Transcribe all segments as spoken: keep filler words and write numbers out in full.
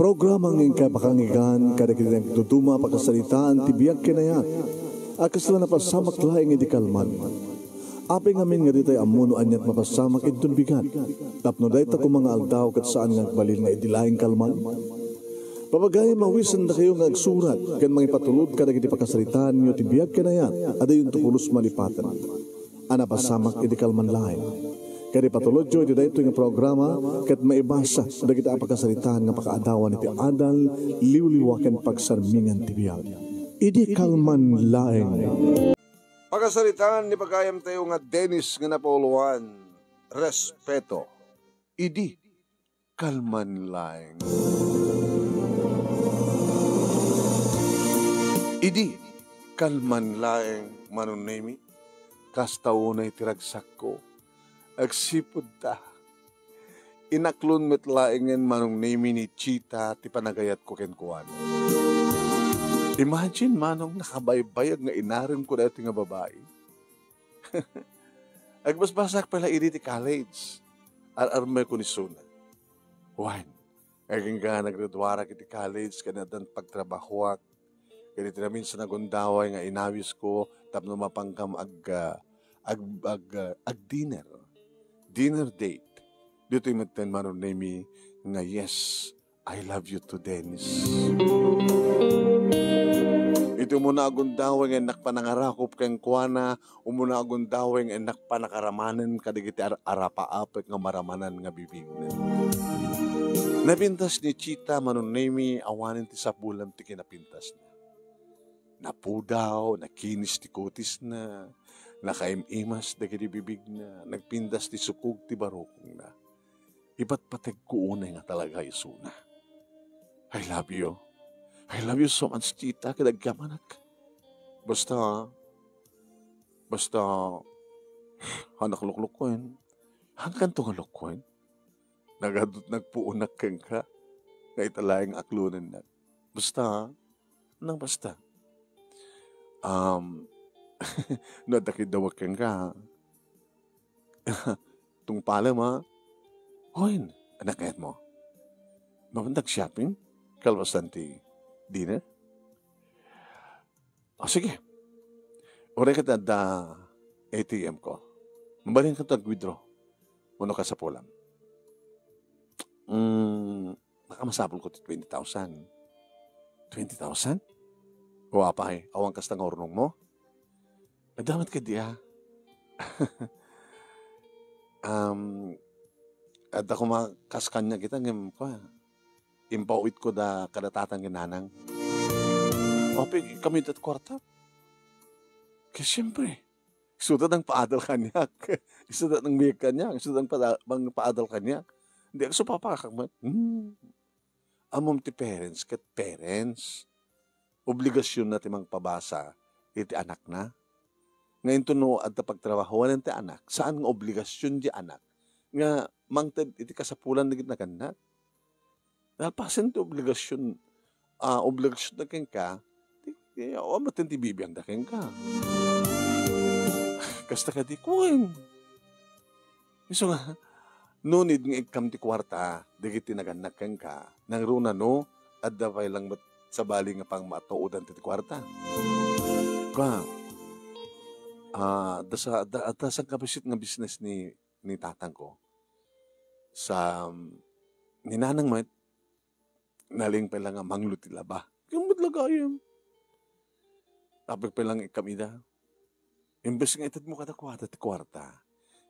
Programa nga inkay pakangigan kadagiti nagduduma a pakasaritaan ti biag ken ayat a kasla napasamak laeng idi kalman. Apay ngamin nga ditay ammo no aniat mapasamak inton bigat, tapno dayta koma nga aldaw ket saan nga agbalin nga idi laeng kalman. Papagayam, awisendakayo nga agsurat ken mangipatulod kadagiti pakasaritaanyo ti biag ken ayat a dayonto pulos malipaten a napasamak idi kalman laeng. Ket ipatulodyo iti daytoy nga programa ket maibasa dagiti a pakasaritaan nga pakaadawan iti adal, liwliwa ken pagsarmingan ti biag. Idi kalman laeng. Pakasaritaan ni pagayamtayo nga Dennis nga napauluan, Respeto. Idi kalman laeng. Idi kalman laeng, Manong Nemi, kasta unay ti ragsakko. Agsipud ta, inaklon met laengen, Manong Nemi, ni Chita ti panagayatko kenkuana. Imagine, Manong, nakabaybayag nga inaremko daytoy nga babai. Agbasbasak pay la idi ti college. Ar-armeko ni Suna. Wen, agingga naggraduarak iti college ken addan pagtrabahoak. Ket iti naminsan a gundaway nga inawisko tapno mapankam ag, ah, ag, ag, ah, ag-dinner. Dinner date. Ditoy metten, Manong Nemi, nga yes, I love you too, Dennis. Iti umuna a gundaway nga innak panangarakop kenkuana, umuna a gundaway nga innak panakaramanen kadagiti ar-, arapaapek nga maramanan nga bibigna. Napintas ni Chita, Manong Nemi, awanen ti sapulam ti kinapintasna. Napudaw, nakinis ti kutisna, nakaim-imas dagiti bibigna, nagpintas ti sukog ti barukongna. Ipatpategko unay nga talaga isuna. I love you. I love you so much, Chita, ket agyamanak. Basta, basta, hanak luklukken. Hangkanto nga lukken. Nagadut nagpuonak kenka. Nga ita laeng aklonennak. Basta, nang basta. Um, no adda kiddawek kenka, tungpalem, ha? Wen, anak, kayatmo? Mapanag shopping? Kalpasan ti dinner? O, sige. Uray ket adda A T M ko. Mabalinka to ag-withdraw. Wenno kasapulam. Mm, baka masapulko ti twenty thousand. Twenty thousand? O, apay, awan kasta nga urnongmo? Adda met kadi, ah. Um, adda koma kas kaniak ita ngem, kua, impaw-itko da kada tatang ken nanang. Apay, kami dat kuarta. Kaya siyempre, isuda nang paadal kaniak. Isuda nang biyag kaniak. Isuda nang pada-, nang paadal kaniak. Hindi, agsupapakak met. Hmm. Ammom ti parents ket parents. Obligasyonna ti mangpabasa iti anakna. Nga inton no adda pagtrabahoanan ti anak, saan nga obligasyon ti anak nga mangted iti kasapulan dagiti nagannak. Nalpasen ti obligasyon, ah, obligasyonda kenka, ti, ti, awan met ti bibiangda kenka. Kasta kadi, kuen. Isu nga, no need nga ikkam ti kuarta dagiti nagannak kenka, nangruna no adda pay lang met sabali nga pangmatuodan ti kuarta. Kua, ah, adda sa-, adda, adda sangkabassit nga business ni, ni tatangko. Sa, ni nanang met, nalin pay lang nga manglo ti laba. Kaya met lagayem. Apay pay lang ikkam ida. Imbes nga itedmo kadakuada ti kuarta,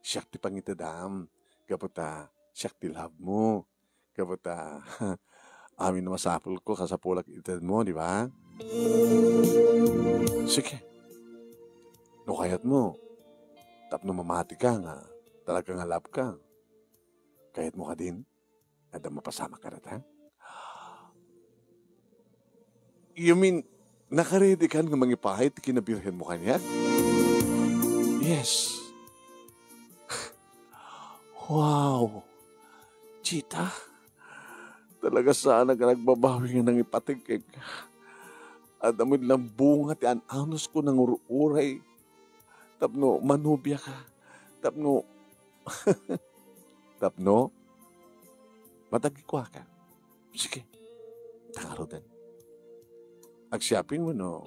siak ti pangitedam. Gapu ta siak ti love mo. Gapu ta amin masapulko, kasapulak itedmo, di ba? Sige. No kayatmo, tapno mamati ka nga talaga nga love ka, kayatmo kadin? Adda mapasamak kadata? You mean, nakaredy kan nga mangipaay ti kinabirhen mo kaniak? Yes. Wow! Chita, talaga sana nga nagbabawi nga nangipateg kenka. Adda met lang bunga ti an-anusko nangur-uray tapno manobia ka. Tapno, tapno matagikuaka. Sige. Agshopping wenno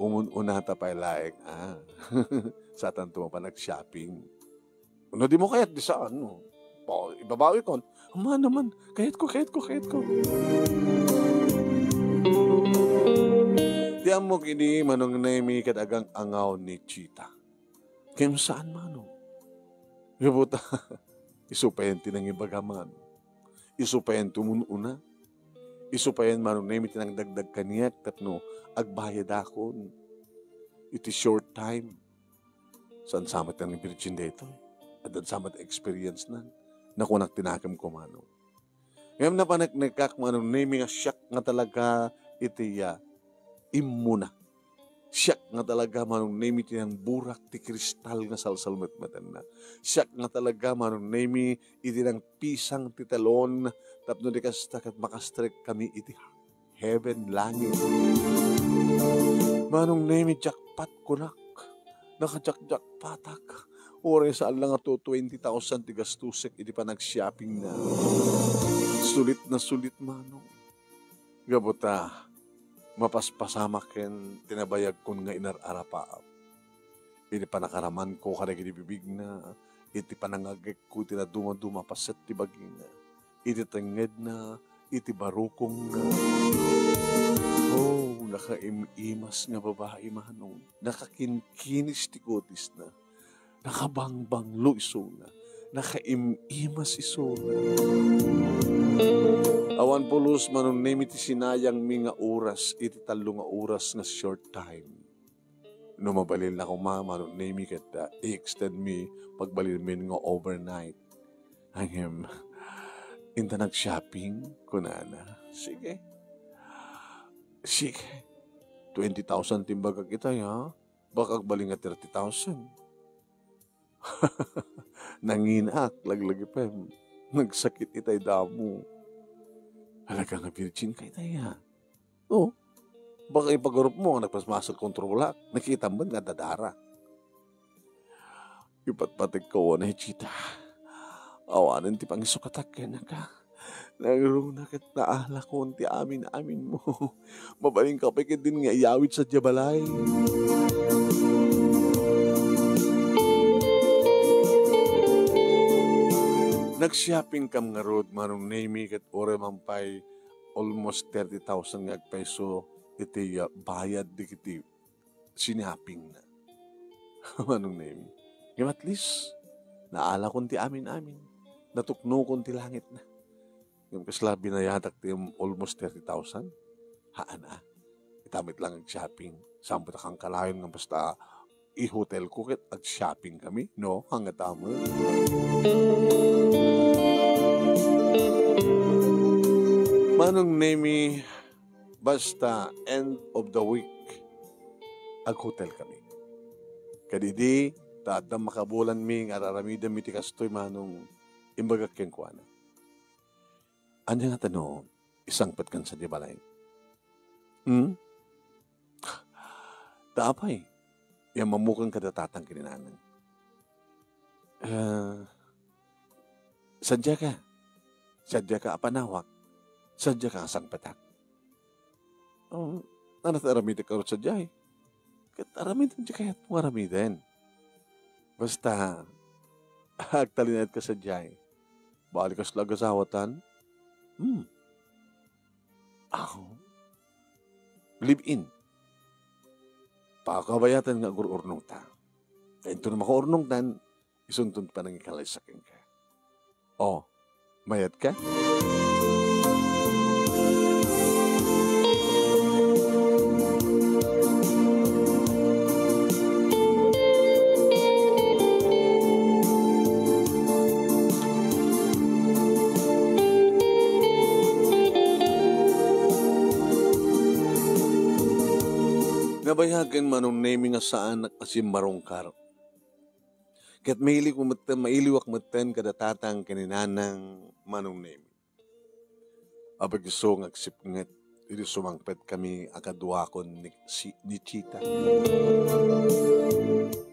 umun-unata pay laeng, ah. Saantanto mapan agshopping. No dimo kayat, di saan, no? Pa-, ibabawikon. Amangan, kayatko, kayatko, kayatko. Ti ammok idi, Manong Nemi, ket agang-angaw ni Chita. Ket saan, Manong. Gapu ta, isu payen ti nangibaga, Manong. Isu payen ti umun-una. Isu payen, Manong Nemi, ti nangdagdag kaniak tapno agbayadakon iti short time. Saan sa met nga virgin daytoy? Addan sa met experience nan? Nakunak ti nakemko, Manong. Ngem napaneknekak, Manong Nemi, nga siak nga talaga iti, ah, immuna. Siak nga talaga, Manong Nemi, iti nangburak ti kristal nga salsalmetmetenna. Siak nga talaga, Manong Nemi, iti nangpisang ti telon tapno di kasta ket makastrekkami iti heaven, langit. Manong Nemi, jackpot kunak. Nakajakjakpatak. Uray saan la nga two twenty thousand ti gastusek iti panagshoppingna. Sulit na sulit, Manong. Gapu ta, mapaspasamak ken ti nabayagkon nga inar-arapaap. Iti panakaramanko kadagiti bibigna, iti panangagekko iti nadumaduma a paset ti bagina, iti tengngedna, iti barukongna. Oh, nakaim-imas nga babai, Manong. Nakakinkinis ti kutisna. Nakabangbanglo isuna. Nakaim-imas isuna. Awan pulos, Manong Nemi, ti sinayangmi nga oras iti tallo nga oras nga short time. No mabalin la koma, Manong Nemi, ket, ah, i-extend mi pagbalinmin nga overnight. Ngem, inta nag-shopping, kunana. Sige. Sige. Twenty thousand ti imbagak itay, ha? Baka agbalin nga thirty thousand. Nanginak, laglagipem. Nagsakit itay damo. Talaga nga virgin ka itay, ha? Oo. Baka ipagarupmo nga nagpasmasag kontrolak. Nakitam met nga dadara. Ipatpategko, Chita. Awanen ti pangisukatak kenka. Nangruna ket naalakon ti amin-aminmo. Mabalinka pay ketdin nga iyawid sadiay balay. Nag-shopping kam ngarud, Manong Nemi, ket uray man pay almost thirty thousand nga agpayso iti, ah, bayad dagiti sinapingna. Manong Nemi. Ngem at least, naalakon ti amin-amin. Natuknokon ti langitna. Ngem kasla binayadak ti almost thirty thousand? Haan a. Ita met lang ag-shopping. Saan pay ta kangkalayon nga basta i-hotel ko ket ag-shopping kami, no? Hangata met. Manong Nemi, basta end of the week, ag-hotel kami. Kadidi, ta adda makabulanmi nga ar-aramidem iti kastoy, Manong, imbagak kenkuana. Ania ngata no, isangpetkan sadiay balay? Hmm? Ta apay, yammammokan kada tatang ken ni nanang. Eh, sadiaka. Sadiaka a panawak. Sadiaka a sangpetak. Oh, ania ti aramidek ngarud sadiay? Ket aramiden ti kayatmo nga aramiden. Basta, agtalinaedka sadiay. Bali kasla agasawatan? Hmm. Aw. Live-in. Pakabayatan nga agur-urnongta. Ta inton makaurnongtan, isunton ti panangikalaysa kenka. Oh, mayat ka? Nabayagen, Manong Nemi, nga saanak a simmarungkar. Ket mailiw metten, mailiwak metten kada tatang ken ni nanang, Manong Nemi. Apagiso nga agsipnget idi sumangpetkami a kaduakon ni, si, ni Chita.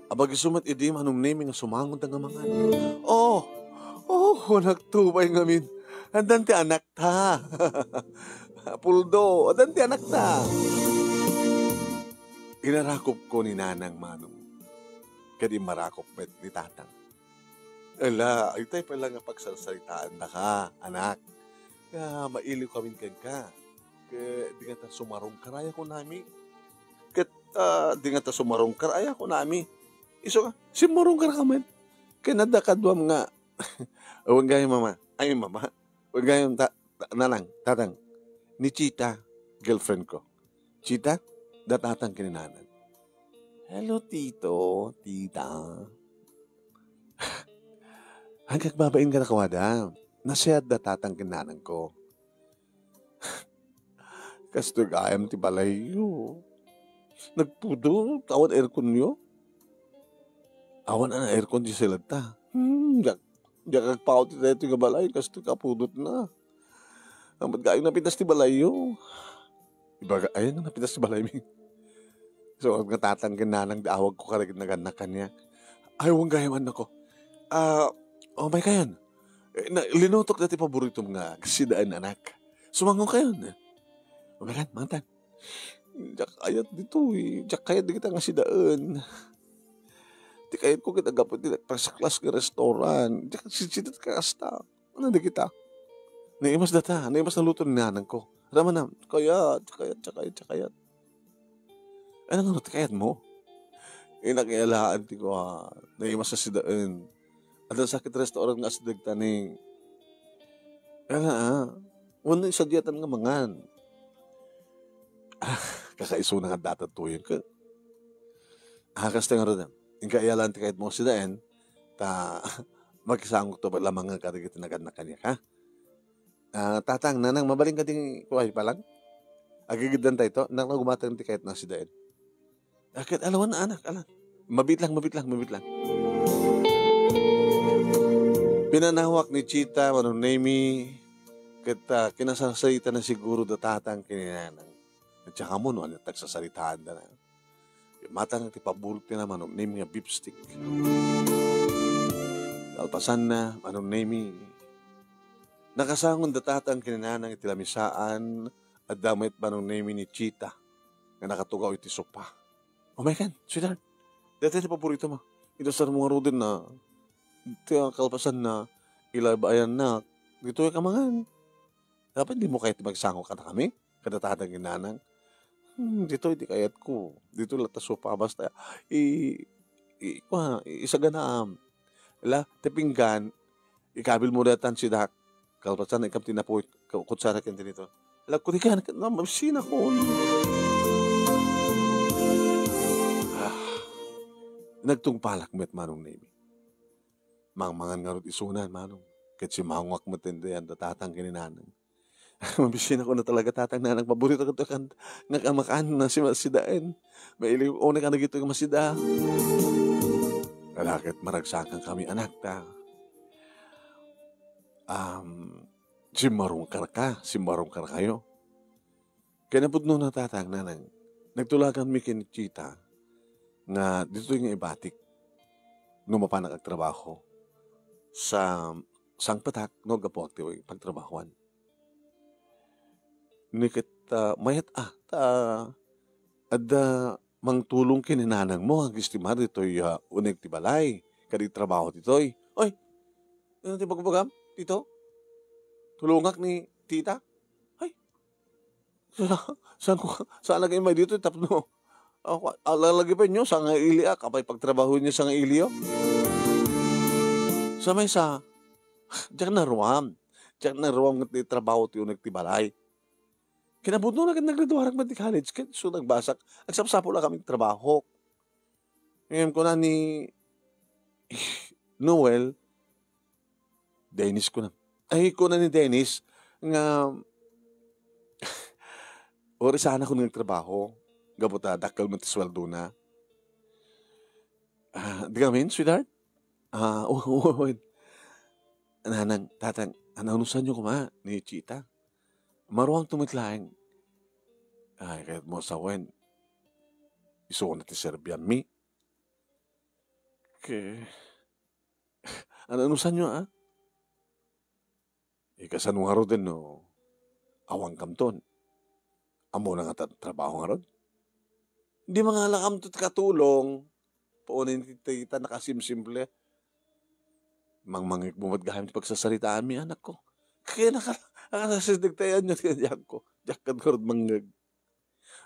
Apagiso met idi, Manong Nemi, nga sumangoda nga mangan. Oh, oh, nagtubay ngamin. Addan ti anakta. Puldo, adan ti anakta. Inarakopko ni Nanang Manong. Ket immarakop met ni Tatang. Ala, itay pay la nga pagsarsaritaandaka, anak. Nga mailiw kamin kenka. Ket di ngata sumarungkar aya kunami. Ket, ah, di ngata sumarungkar aya kunami. Isu nga, simmarungkar ka met. Ket adda kaduam nga, awan gayam, mama. Ay, mama. Awan gayam, ta-, ta-, nanang, tatang. Ni Chita, girlfriend ko. Chita, da tatang ken ni Nanang. Hello, tito, tita. Agkagbabain kadakuada. Nasayaat da tatang ken nanang ko. Kastoy gayam ti balayyo. Nagpudot, awan airconyo. Awan a aircon ti siladta. Hmm, diak, diak agpaut iti daytoy nga balay, kastoy kapudotna. Amat gayam napitas ti balayyo. Ibaga, ayan nga napitas ti balaymi. So, nga tatang ken nanang, di awagko kadagiti nagannak kaniak. Ay, awan gayam, annakko. Ah, umay kayon. Eh, na, linutok dati paboritom nga sidaen, anak. Sumango kayon. Umay kan, mangitan. Diak kayat ditoy. Diak kayat dagita nga sidaen. Ti kayatko ket aggapu iti first class nga restaurant. Diak sidsida ti kasta. Ano dagita? Naimas data. Naimas naluto ni nanang ko. Ramana, kayat, kayat, kayat, kayat. Ano nga ti kayatmo? Inakialaan ti kuan. Naimas a sidaen. Adda sakit restaurant nga asideg tani. Ala, ah. Wano isadiatan nga mangan. Ah, kakaisuna nga data tuyen ka. Ah, kasta nga rod, ah. Inka iyalan ti kayat mo sidaen, ta makisangok to ba lamang nga kadagiti nagannak kaniak, ha? Ah, tatang, nanang, mabalin ka di kuway pa lang? Agigiddan tayo to, nang nagumatang ti kayat na sidaen. Aket alawan na anak, ala. Mabit lang, mabit lang, mabit lang. Pinanawak ni Chita, Manong Nemi, ket, ah, kinasarsarita na siguro da tatang ken ni nanang. At saka mo, no, ano, tagsasaritaan da na. Matang ti paborito na Manong Nemi nga beef stick. Kalpasan na, Manong Nemi. Nakasangon da tatang ken ni nanang iti lamisaan, adda met Manong Nemi ni Chita nga nakatugaw iti sopa. Oh my God, sweetheart. Dati ti paborito mo. Inusar mo nga ruden na, ti kalpasan na, ilabayan na, dito ka mangan. Dapat di mo kayat ti magsangok kadakami? Kada tatang ken ni nanang. Hmm, dito, di kayat ko. Dito lang ta sopa, basta, i-, i-, kwa, isaganaam. La, ti pinggan, ikabil mo daytan sidak. Kalpasan, ikam ti napuy, ka-, kutsara ken tinito. La, kunikan, na, mabsina ko. Ah, nagtungpalak met Manong Nemi. Mangmangan ngarud isunan, Manong. Ket simangwak met ti yan, da tatang ken ni nanang. Mabisin ako na talaga, tatang, nanang, paborito ko to kan, nga kamakan na si masidaen. Mailiw, una ka na gito nga masida. Kalaket maragsakan kami, anak, ta. Um, simmarungkar ka, simmarungkar kayo. Kinapudno na, tatang, nanang, nagtulagan mi ken Chita nga ditoy nga ibatik no mapanak agtrabaho sa sangpetak no gapuak ti pagtrabahoan. Ni ket, ah, mayat a, ta adda mangtulong ken ni nanang mo nga agistimar ditoy, ah, uneg ti balay, kadi trabaho ditoy. Oy, ano ti bagbagam, tito? Tulongak ni tita? Ay, sa-, saan ko, saan lagi may dito tapno? Ako, alalagipen nyo, sa nga iliak, apay pagtrabaho nyo sa nga iliyo? Sa may sa, diak naruam. Diak naruam nga ti trabaho ti uneg ti balay. Kinapudno na ket naggraduarak met ti college, ket so nagbasak, agsapsapul a kami trabaho. Ngayon kuna ni Noel, Dennis kuna. Ay, kuna ni Dennis nga, uri sana ko nagtrabaho, gapu ta dakkel met ti sweldona. Ah, di kami, sweetheart? Ah, oo, oo. Nanang, tatang, ananusan nyo kuma ni Chita? Maruang tumitlaeng. Ay, kayat mo sawen. Isu na ti serbian mi. Ke, ananusan nyo, ah? Ikasano ngaruden no awan kamton? Ammona nga ta-, trabaho ngarud? Di mangalakamto ti katulong. Paunay ti, ti, ta nakasimsimple. Mangmangikmo met gayam ti pagsasaritaanmi, anakko. Kaya naka-, nakasasindeg tayo, anya ti kadiakko. Diak kad ngarud mangngeg.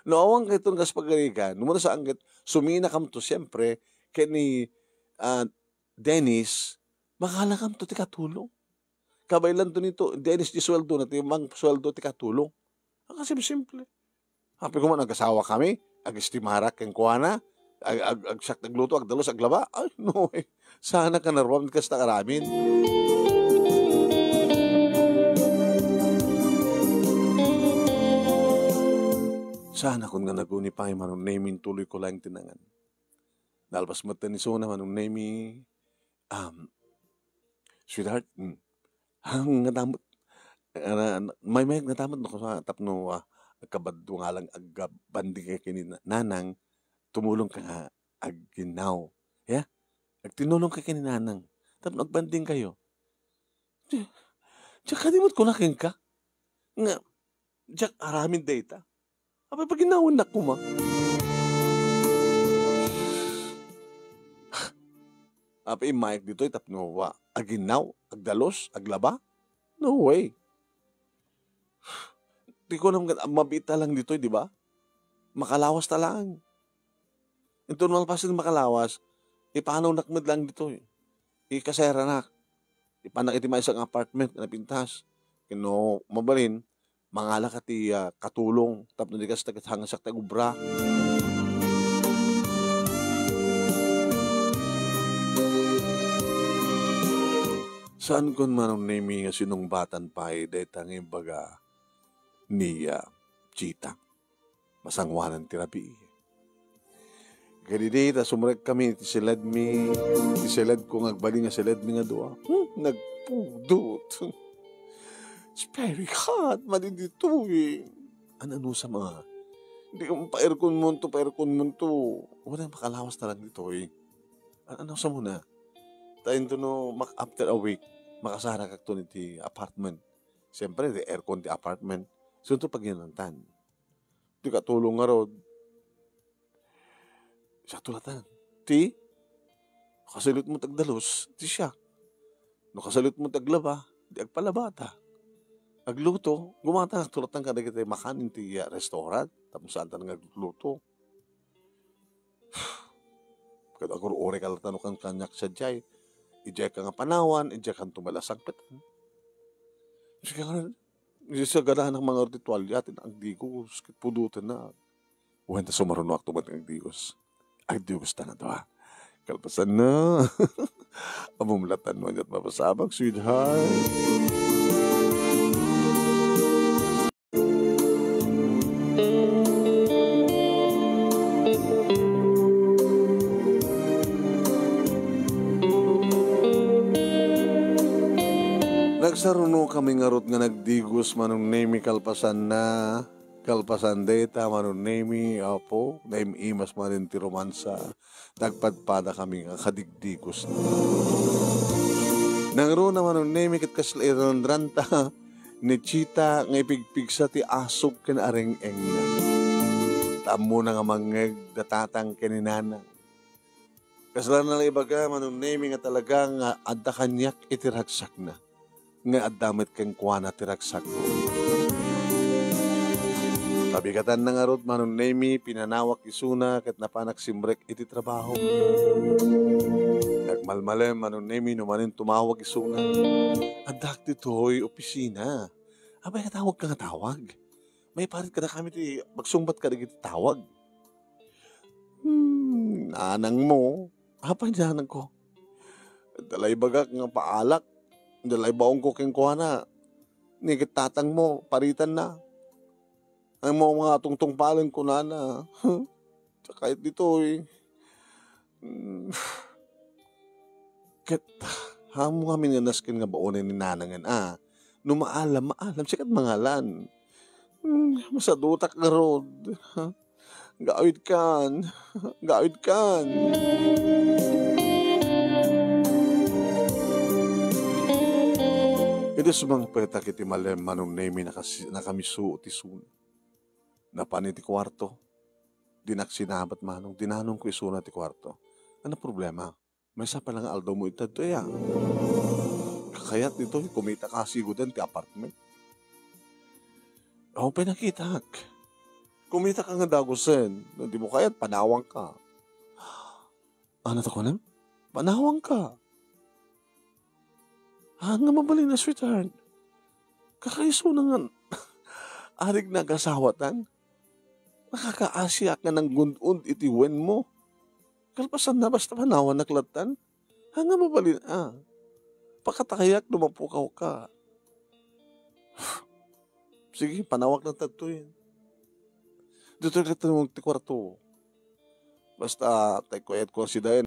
No, awan kayton kas pagarigan, no, muna saan ket suminakamto, siyempre, ken ni, ah, Dennis, mangalakamto ti katulong. Kabaelanto nito, Dennis, ti sueldo na, ti mangsueldo ti katulong. Ang simple. Apay koma, nagasawa kami, agistimarak kenkuana, ag-, ag-, agsiak nagluto, agdalus, aglaba. Ay, no, eh. Sana ka naruam kasta aramid. Sana kun nga naguni pay, Manong Nemy, intuloy ko laeng ti nangan. Nalpas met ten isuna, Manong Nemy, um, sweetheart, mm, ang nga damot, ah, maymayag nga damot no, tapno, ah, agkabaddo nga lang agbanding ka ken ni na-, nanang, tumulong ka nga agginnaw. Ya? Agtinulong ka ken ni nanang. Tapno agbanding kayo. Diak, diak kadimot kuna kenka. Nga, diak aramid dayta. Apay, paginnawannak koma. Apay, immayak ditoy tapno, wa, aginnaw, agdalus, aglaba? No way. Ti kunam ket, mabiit ta lang ditoy, di ba? Makalawas ta lang. Inton malpasen makalawas, ipanawnak met lang ditoy. Ikaseranak. Ipanak iti maysa nga apartment nga napintas. Ken no mabalin, mangala ka ti, ah, katulong tapno di kasta ket hangasak ti agubra. Saankon, Manong Nemy, nga sinungbatan pay dayta nga imbaga ni, ah, Chita. Masangoanan ti rabii. Kadidi, ta sumrekkami iti siledmi, iti siledko nga agbalin nga siledmi nga dua. Hmm, nagpudot. It's very hot, madiditoy. An-anusam a? Di ka pa-aircon monto, pa-aircon monto. Wala makalawas ta lang ditoy. An-anusam mo na? Ta into no, mak-, after a week, makasarakakton iti apartment. Siyempre, di aircon ti apartment. Sunto pagyanantan. Ti katulong ngarud, siak tulatan. Ti, kasalit mo ti agdalus, ti siak. No kasalit mo ti aglaba, di agpalabata. Agluto, gumata, tulatan kadagiti makanen ti, ah, restaurant, tapno saanta nga agluto. Ket agur-uri ka latta no kan-, kaniak sadiay. Idiay ka nga panawan, idiay kanto met la sangpetan. Sige nga, Isu sagananak mangarud ti tualya, ti agdigos, ket pudotennak. Wen ta sumarunoakto met nga agdigos. Agdigos ta nga dua. Kalpasanna. Ammom latta no aniat mapasabak, sweetheart. Nagsarunokami ngarud nga nagdigos, Manong Nemy, kalpasanna, kalpasan dayta, Manong Nemy, apo, naim-imas manen ti romansa. Nagpadpadakami nga kadigdigos. Nangruna, Manong Nemy, ket kasla iranranta ni Chita nga ipigpigsa ti asog ken areng-engna. Ta ammona nga mangngeg da tatang ken ni nanang. Kasla naibaga, Manong Nemy, nga talaga nga adda kaniak iti ragsakna, nga adda met kenkuana ti ragsakko. Kabigatanna ngarud, Manong Nemy, pinanawak isuna ket napanak simrek iti trabaho. Nagmalmalem, Manong Nemy, no manen tumawag isuna. Addak ditoy opisina. Apay, nga tawag ka nga tawag. Maiparit kadakami ti pagsungbat kadagiti tawag. Hmm, nanangmo. Apay, nanangko? Dalay bagak nga paalak. Dalay baongko kenkuana. Ni ket tatangmo, paritanna. Ang mga, mga tungtungpalen, kunana. Sakayat ditoy. Hmm. Ket, ammom ngamin nga nasken nga baonen ni nanangen a. No maalam, maalam, sikat mangalan. Hmm, masadutak ngarud. Ha? Gawid kan. Gawid kan. Iti sumangpetak iti malem, Manong Nemy, nakasi-, nakamiso ti suna. Napan iti kuarto. Dinak sinabat manong, dinanonko isuna ti kuarto. Ania problema? Maysa pay la nga aldawmo ita ditoy, a? Kakayat ditoy, kumitaka siguden ti apartment. Awan pay nakitak. Kumitaka nga dagusen. No dimo kayat, panawangka. Ania ti kunam? Panawangka. Ania nga mabalin a, sweetheart? Kakaisuna nga adik nagasawatan. Nakakaasiak nga nanggun-od iti wenmo. Kalpasanna, basta panawannak lattan. Ania nga mabalin a? Pakatayak no mapukawka. Sige, panawak na tagtoy. Ditoy ka ti kuarto. Basta, tay kuyat ko si Dayan.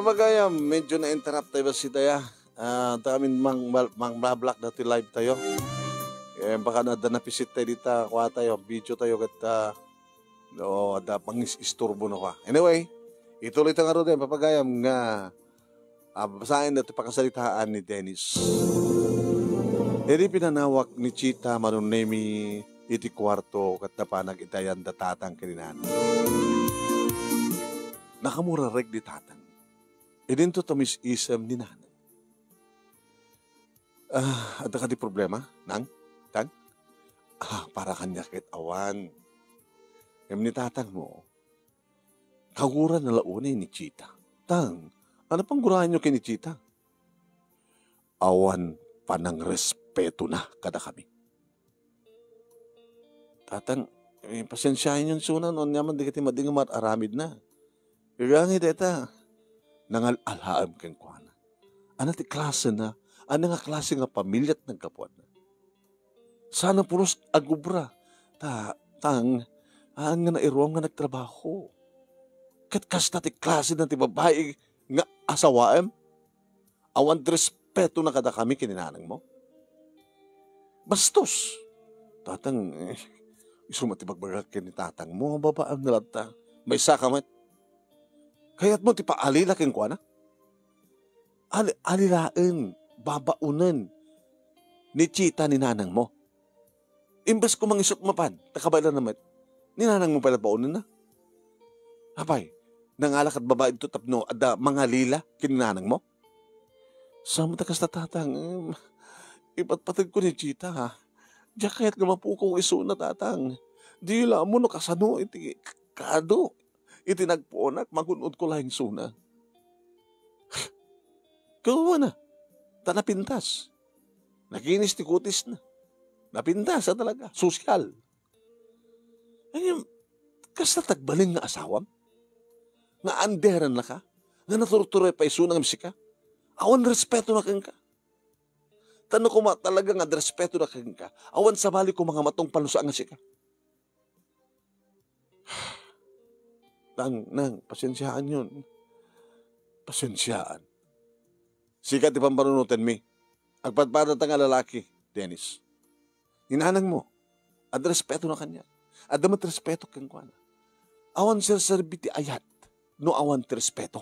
Papagayam, medyo na-interrupt tayo ba si Daya? Ah, ta amin mang, mang, mangblablock dati live tayo. Eh, baka na, da napisit tayo dita, kuha tayo, video tayo, kat, ah, no, da pangis-isturbo na kwa. Anyway, ituloy ta nga ruden, papagayam nga, ah, basaen dati pakasaritaan ni Dennis. Idi pinanawak ni Chita manunemi iti kuarto ket napan nagitayan da tatang ken ni nanang. Nakamurareg ni tatang. Idinto ta mis-isem ni nanang. Ah, adda kadi problema, nang? Tang? Ah, para kaniak ket awan. Ngem ni tatang mo, kaguran na la unay ni Chita. Tang, ano pang guraenyo ken ni Chita? Awan panangrespeto na kadakami. Tatang, eh, pasensiayon isuna no ania man dagiti madi nga mar-aramidna. Gagangay dayta, nangal-alaem kenkuana. Ania ti klasena, ania nga klase nga pamiliat naggapuanna? Saan a pulos agubra, ta, tang, haan nga nairuam nga nagtrabaho. Ket kasta ti klasena ti babai nga asawaem? Awan ti respeto na kadakami ken ni nanang mo? Bastos! Tatang, eh, isu met ti bagbagak ken ni tatang mo, babaen na latta. Maysa ka met. Kayat mo ti paalila kenkuana? Ali-, alilaen, babaonen ni Chita ni nanang mo. Imbes ko mangisut mapan, ta kabaelan na met, ni nanang mo pay la baonenna. Apay, nangala ket babae dito tapno adda mangalila ken ni nanang mo? Saan met a kasta, tatang, em, ipatpateg ko ni Chita, ha? Diak kayat nga mapukaw isuna, tatang. Di la mo no kasano iti kado, iti nagpuonak, magun-od ko laeng isuna. Kawana, ta napintas. Nakinis ti kutisna. Napintas a talaga. Sosyal. Ngem, kasta ti agbalin nga asawam? nga anderannaka, nga naturturay pay isuna ngem sika. Awan respetona kenka. Ta no koma talaga nga adrespetona kenka, awan sabali koma nga matungpal no saan nga sika. Nang, nang, pasensiaan yon. Pasensiaan. Sika ti pampanunotenmi. Agpadpadata nga lalaki, Dennis. Ni nanangmo, adrespetona kaniak. Adda met respeto kenkuana. Awan serserbi ti ayat no awan ti respeto.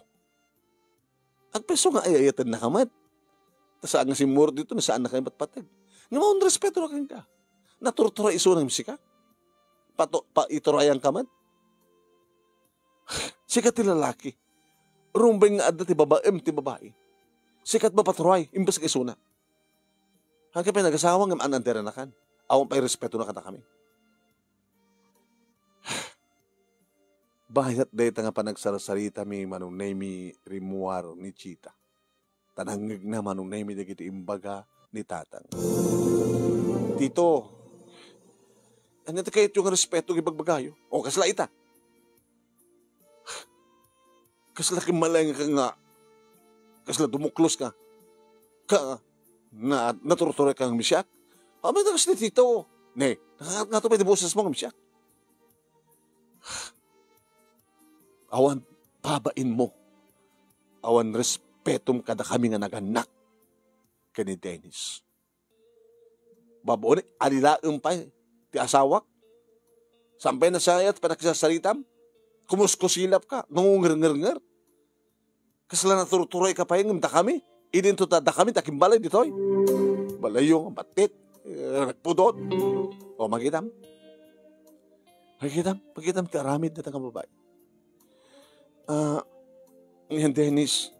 Agpayso nga ay-ayatennaka met. Ta saan nga simmurot dito, no saannaka nga ipatpateg. Ngem awan respetona kenka. Naturturay isuna ngem sika. Pato-, pa-, iturayanka met. Sika ti lalaki. Rumbeng nga adda ti babaem ti babai. Sika ti mapaturay, imbes nga isuna. Haanka pay nagasawa ngem an-anderannakan. Awan pay respetona kadakami. Bayat dayta nga panagsarsaritami, Manong Nemi, rimmuar ni Chita. Ta nangngegna, Manong Nemi, dagiti imbaga ni Tatang. Tito, ania ti kayatyo nga respeto nga ibagbagayo? O, kasla ita. Kasla kimmalengka nga, kasla dumukloska. Ka, na, naturturay ka nga misiak? Amin na kas ni Tito. Ne, nakakat nga to pwede boses mo nga misiak. Awan babain mo. Awan respetom kada kami nga nagannak ken ni Dennis. Babo ni, alilaem pay ti asawak. Sampay nasayat pay nakisarsaritam. Kumuskusilap ka, nangungernger. Kasla naturturay ka pay ngem dakami. Idinto ta dakami ta kimbalay ditoy. Balayo nga battit, eh, nagpudot. O, makitam. Makitam, makitam ti aramid dita nga babai. Ah, ngem Dennis,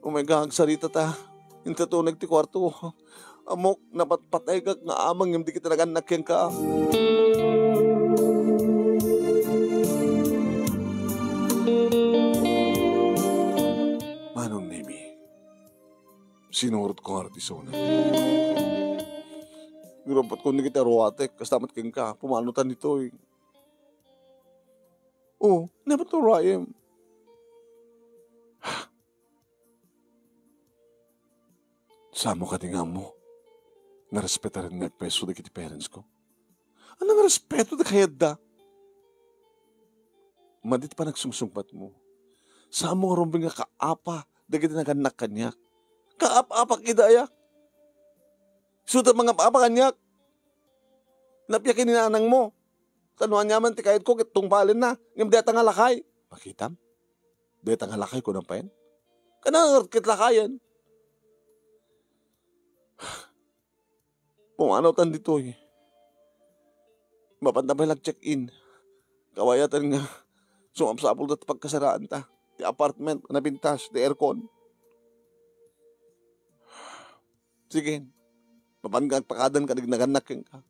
umay ka agsarita ta. Inta tuneg ti kuarto. Ammok, napatpatay ka nga amang ngem dagiti nagannak kenka. Manong Nemi, sinurot ko nga ti isuna. Gurapot ko ni kita ruatek, kasta met kenka, pumano tan ditoy. Oh, never to rhyme. Samo kadi nga ammo, narespetaren nga agpayso dagiti parents ko. Ania nga respeto ti kayatda? Madi ti panagsungsungpatmo. Samo nga rumbeng nga kaapa dagiti nagannak kaniak. Kaap-apak ida aya. Isuda mangap-apa kaniak. Napia ken ni nanangmo. Ta no aniaman ti kayatko ket tungpalenna, ngem dayta nga lakay. Makitam? Dayta nga lakay, kunam payen? Kana ket lakayen? Pumanaw tan ditoy. Mapanta pay la check-in. Kawayaten nga sumapsapulda ti pagkasaraanta. Ti apartment, napintas, ti aircon. Sige, mapan nga agpakadan ka, nagnagannak kenka.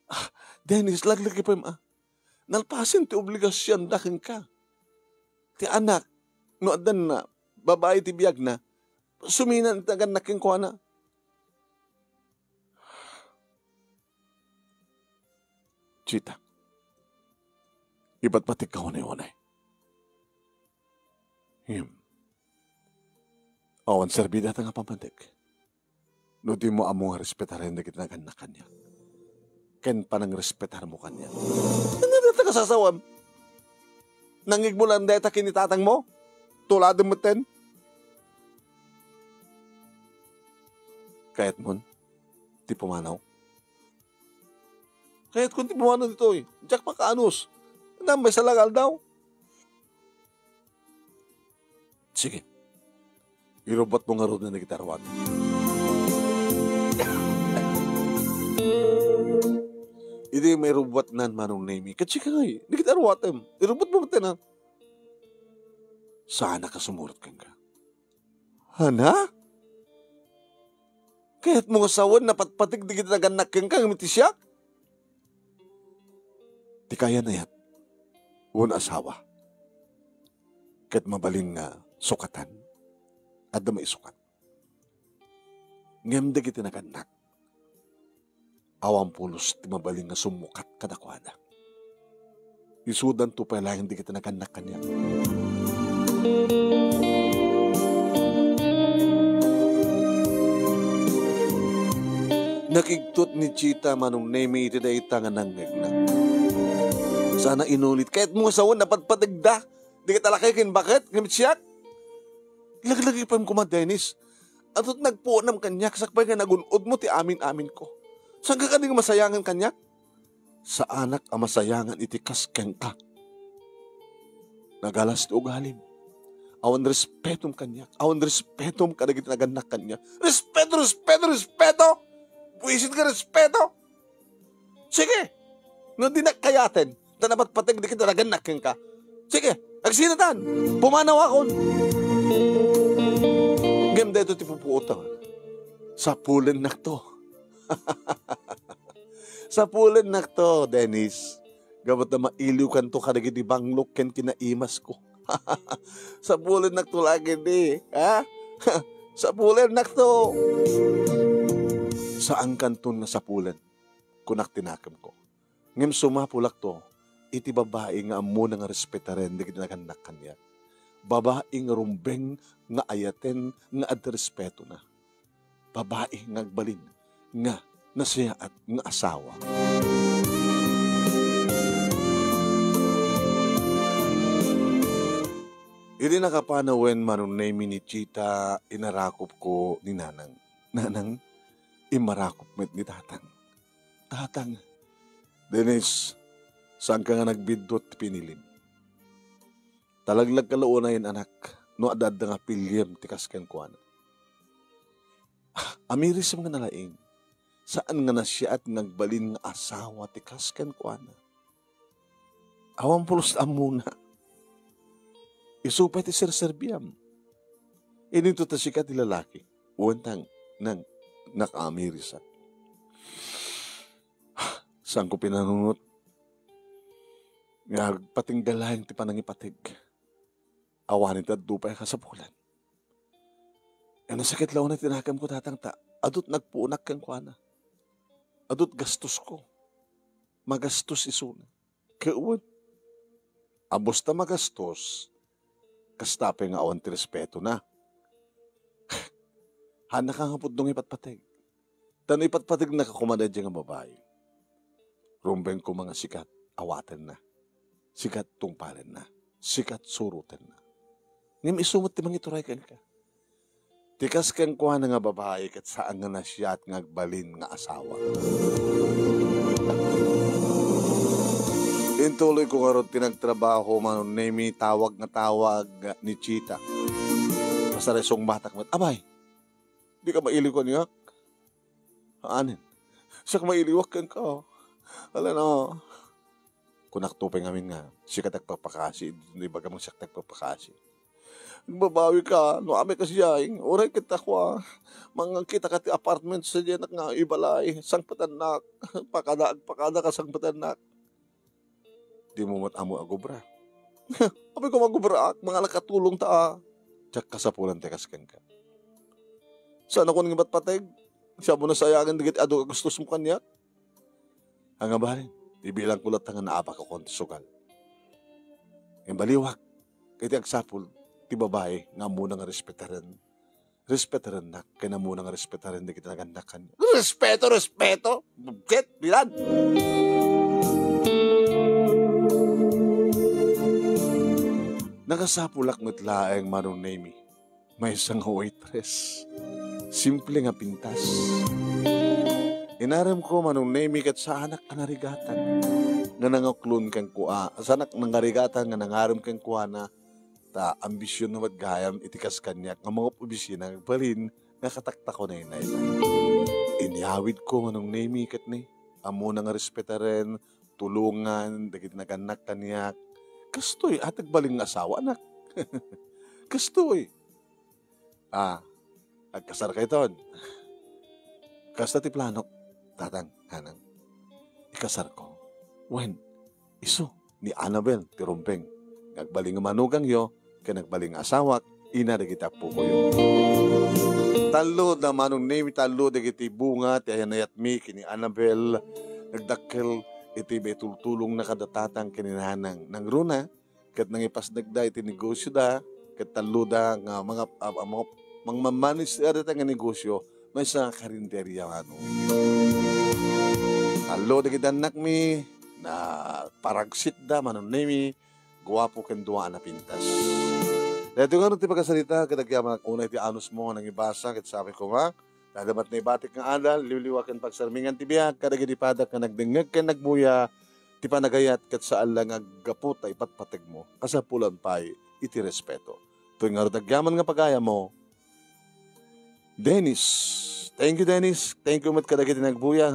Ah, Dennis, laglagi pay, ma. Nalpasen ti obligasionda kenka. Ti anak, no addan na, babai ti biagna, suminan ti nagannak kenkuana. Chita, ipatpatik ka unay-unay. Him. Awan serbi dayta nga pammatik. No dimo ammo nga respetaren dagiti nagannak kaniak, ken panangrespetarmo kaniak. Ania dayta nga sasawem? Nangngegmo laeng dayta ken ni tatangmo? Tuladem metten? Kayatmon ti pumanaw? Kayatkon ti pumanaw ditoy. Diak makaanus. Nambay sa lang aldaw. Sige. Irubbotmo ngaruden dagiti aruatem. Idi mairubbotnan, Manong Nemi, ket sika ngay, dagiti aruatem. Irubbotmo metten, ha? Saanak a sumurot kenka. Hana? Kayatmo nga sawen napatpatik dagiti nagannak kenka ngem iti siak? Ti kayan-ayat wenno asawa ket mabalin nga sukatan, adda maisukat. Ngem dagiti nagannak, awan pulos ti mabalin nga summukat kadakuada. Isudanto pay laeng dagiti nagannak kaniak. Nakigtot ni Chita, Manong Nemi, iti dayta nga nangngegna. Sana inulit. Kayatmo nga sawen a patpategda dagiti lakay ken baket ngem siak? Laglagipem koma, Dennis. Adu ti nagpuonam kaniak sakbay nga nagun-odmo ti amin-aminko. Saanka kadi nga masayangan kaniak? Saanak a masayangan iti kas kenka. Nagalas ti ugalim. Awan respetom kaniak. Awan respetom kadagiti nagannak kaniak. Respeto, respeto, respeto! Buisit nga respeto! Sige! No dinak kayaten, ta napatpateg dagiti nagannak kenka. Sige, agsinatan! Pumanawakon! Ngem daytoy ti pupuotan. Sapulennakto. Sapulennakto, Dennis. Gapu ta mailiwkanto kadagiti banglok ken kinaimasko. Sapulennakto la ketdi, ha? Sapulennakto. Saankanton nga sapulen, kunak ti nakemko. Ngem sumapulakto iti babai nga ammona nga respetaren dagiti nagannak kaniak. Babai nga rumbeng nga ayaten nga adda respetona. Babai nga agbalin nga nasayaat nga asawa. Idi nakapanawen, Manong Nemi, ni Chita, inarakupko ni Nanang. Nanang, immarakop met ni Tatang. Tatang, Dennis, saanka nga nagbiddut ti pinilim. Talaglag ka la unayen, anak, no adda-adda nga piliem ti kas kenkuana. Amirisem nga nalaing, saan nga nasayaat nga agbalin nga asawa ti kas kenkuana. Awan pulos ti ammona. Isu pay ti serserbiam. Idinto ta sika ti lalaki. Wen ta nang nakaamirisak. Saanko pinanunot nga agpatingga laeng ti panangipateg. Awanen ti adu pay a kasapulan. Ket nasakit la unay ti nakemko, Tatang, ta adu ti nagpuonak kenkuana. Adu ti gastosko. Magastos isuna. Ket wen, abus ta magastos, kasta pay nga awan ti respetona. Haanna ka nga pudno nga ipatpateg. Ta no ipatpategnaka koma daydiay nga babai, rumbeng koma nga sika ti awatenna, sika ti tungpalenna, sika ti surotenna. Ngem isu met ti mangituray kenka. Ti kas kenkuana nga babai ket saan nga nasayaat nga agbalin nga asawa. Intuloyko ngarud ti nagtrabaho, Manong Nemi, tawag nga tawag ni Chita. Kasarasungbatak met. Abay, dika mailiw kaniak? Anen? Siak mailiwak kenka. Ala na. Kunakto pay ngamin nga, sika ti agpakpakasi, idi ibagam nga siak ti agpakpakasi. Agbabawika, no amin kasiay, uray ket ako a, mangngegkitaka ti apartment sadiay nga ibalay, sangpetennak, pakada, agpakadaka sangpetennak. Dimo met ammo agobra. Apay ko magobraak, mangalakatulongta a. Diak kasapulan ti kas kenka. Saanakon nga ipatpateg, siak a nasayangan dagiti adu a gustosmo kaniak. Ania balin, ibilangko latta nga naabakakon ti sugal. Ngem baliwak, iti agsapul ti babai nga ammona nga respetaren, respetarennak, ken ammona nga respetaren dagiti nagannak kaniak. Respeto, respeto! Bugket, bilan! Nakasapulak met laeng, Manong Nemi. Maysa nga waitress. Simple nga pintas. Inaremko, Manong Nemi, ket saanak a narigatan nga nanguklon kenkuana, saanak a narigatan nga nangarem kenkuana, ta ambisionna met gayam iti kas kaniak nga mangup-obisina nga agbalin nga kataktakon a inayna. Inyawidko, Manong Nemi, ket ni, ammona nga respetaren, tulongan dagiti nagannak kaniak. Kastoy a ti agbalin nga asawa, anak. Kastoy. Ah, agkasarkayton. Kasta ti planok, Tatang, Nanang. Ikasarko. Wen, isu ni Annabel ti rumbeng nga agbalin nga manugangyo ken agbalin nga asawak, ina dagiti appokoyo. Tallo da Manong Nemi, tallo dagiti bunga ti ayanayatmi ken ni Annabel. Nagdakkel iti maitultulongna kada Tatang ken ni Nanang. Nangruna, ket nangipasdagda iti negosioda, ket talloda nga mga, ah, ah, mga mangmamanager dita nga negosyo, maysa nga karinderya mano. Tallo dagiti annakmi, naparagsitda, manunemi, guapo ken dua a napintas. Daytoy ngarud ti pakasarita, ket agyamanak unay ti anusmo nga nangibasa, ket sabi ko nga, dadamat naibatik nga adal, liwliwa ken pagsarmingan ti biag, kadagiti padak nga nagdengngeg ken nagbuya, ti panagayat ket saan la nga aggapu ta ipatpategmo, kasapulan pay iti respeto. Toy ngarud agyaman nga pagayammo, Dennis. Thank you, Dennis. Thank you met kadagiti nagbuya.